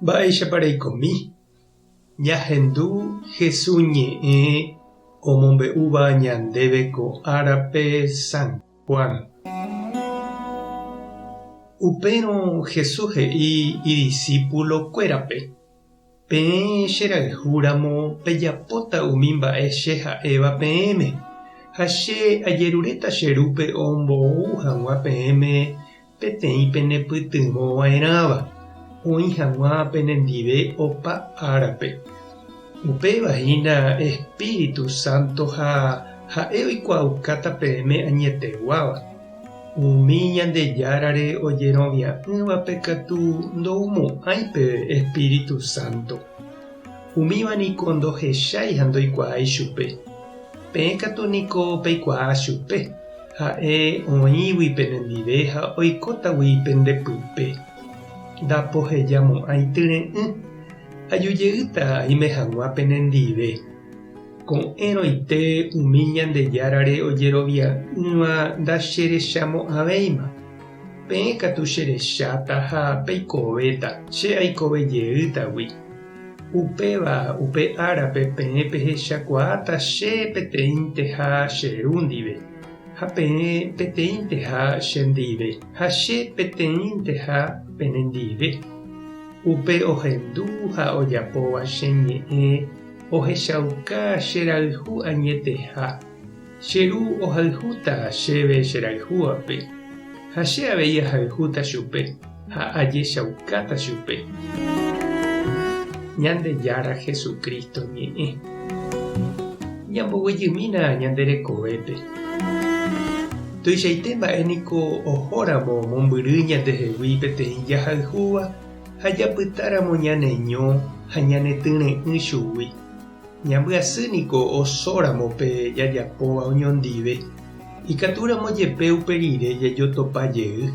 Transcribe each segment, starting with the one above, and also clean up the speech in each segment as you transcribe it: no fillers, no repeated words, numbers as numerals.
Mba'éichapa reikomi? Ñahendu Hesu ñe'ẽ omombe'úva ñandéve ko árape San Juan. Upérõ Hesu he'i idisípulokuérape, Peẽ cherayhúramo pejapóta umi mba'e che ha'éva peẽme, ha che ajeruréta che Rúpe ombou hag̃ua peẽme peteĩ penepytyvõ va'erãva, oĩ hag̃ua penendive opa árape. Upéva hína Espíritu Santo ha ha'e oikuaaukáta peẽme añeteguáva. Umi Ñandejárare ojerovia'ỹvape katu ndoumo'ãi pe Espíritu Santo. Umíva niko ndohechái ha ndoikuaái chupe. Peẽ katu niko peikuaa chupe, ha'e oĩgui penendive ha oikótagui pende pype. Ndapohejamo'ãi tyre'ỹ, aju jeýta aime hag̃ua penendive. Ko'ẽrõite umi Ñandejárare ojerovia'ỹva ndacherechamo'ãvéima. Peẽ katu cherecháta ha peikovéta, che aikove jeýtagui. Upéva upe árape peẽ pehechakuaáta che peteĩnteha che Ru ndive, ha peẽ peteĩnteha che ndive, ha che peteĩnteha penendive. Upe ohendu ha ojapóva che ñe'ẽ ohechauka che rayhu añeteha. Che Ru ohayhúta chéve che rayhúvape, ha che avei ahayhúta chupe ha ajechaukáta chupe. Ñandejára Jesucristo ñe'ẽ. Ñamboguejymína ñande rekovépe. Tuichaite mba'e niko ohóramo mombyry ñandehegui peteĩ jahayhúva ha japytáramo ñaneño ha ñanetyre'ỹ chugui. Ñambyasy niko osóramo pe jajapóva oñondive, ikatúramo jepe upe rire jajotopa jey.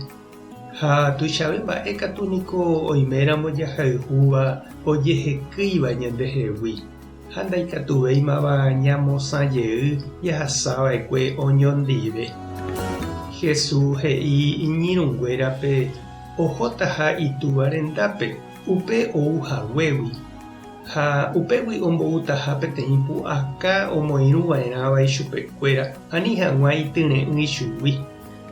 Ha tuichave mba'e katu niko oiméramo jahayhúva ojehekýiva ñandehegui ha ndaikatuvéimava ñamosã jey jahasava'ekue oñondive. Jesús he'i iñirũnguérape ohotaha Itúva rendápe upe ou haguégui. Ha upégui ombo'utaha peteĩ pu'aka omoirũ va'erãva ichupekuéra, ani hag̃ua ityre'ỹ ichugui,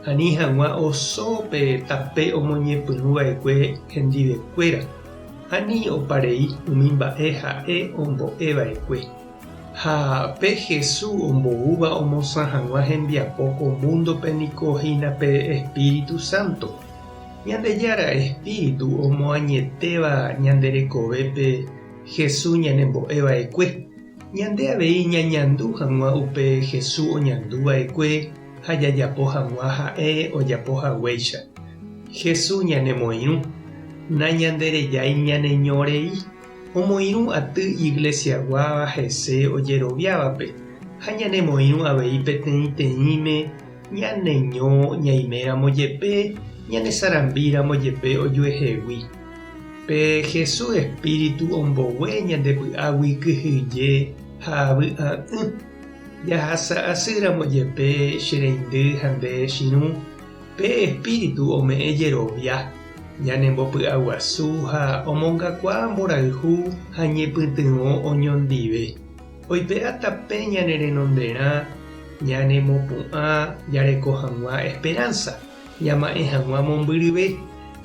ani hag̃ua oso pe tape omoñepyrũ va'ekue hendivekuéra, ani oparei umi mba'e ha'e ombo'e va'ekue. Ha pe Hesu omboúva omosã hag̃ua hembiapo ko múndope niko hína pe Espíritu Santo. Ñandejára espíritu omoañetéva ñande rekovépe Jesús ñanembo'e va'ekue, ñande avei ñañandu hag̃ua upe Jesús oñandu va'ekue ha jajapo hag̃ua ha'e ojapo haguéicha. Jesús ñanemoirũ, nañanderejái ñaneño rei, omoirũ aty iglesiaguáva hese ojeroviávape ha ñanemoirũ avei peteĩteĩme Ñaneño ñaiméramo jepe, ñanesarambíramo jepe ojuehegui. Pe Jesús espíritu ombogue ñande py'águi kyhyje ha vy'a'ỹ. Jahasa asýramo jepe che reindy ha nde chirũ, pe espíritu ome'ẽ jerovia, ñanembopy'aguasu ha omongakuaa mborayhu ha ñepytyvõ oñondive. Oipe'a tape ñane renonderã ñanemopu'ã jareko hag̃ua esperánsa, ñama'ẽ hag̃ua mombyryve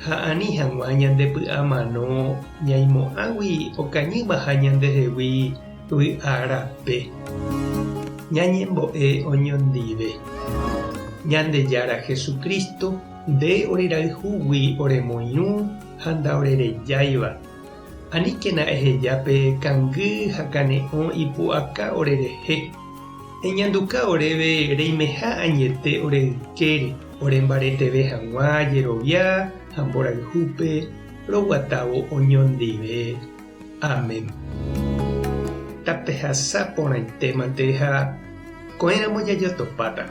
ha ani hag̃ua ñandepy'amano ñaimo'ãgui okañýmaha ñandehegui vy'a rape. Ñañembo'e oñondive. Ñandejára Jesucristo, nde orerayhúgui oremoirũ ha ndaorerejáiva. Aníkena eheja pe kangy ha kane'õ ipu'aka orerehe. Eñanduka oréve reimeha añete ore ykére, ore mbareteve hag̃ua jerovia ha mborayhúpe roguatávo oñondive. Amén. Tapehasa porãitémante ha ko'ẽramo jajotopáta.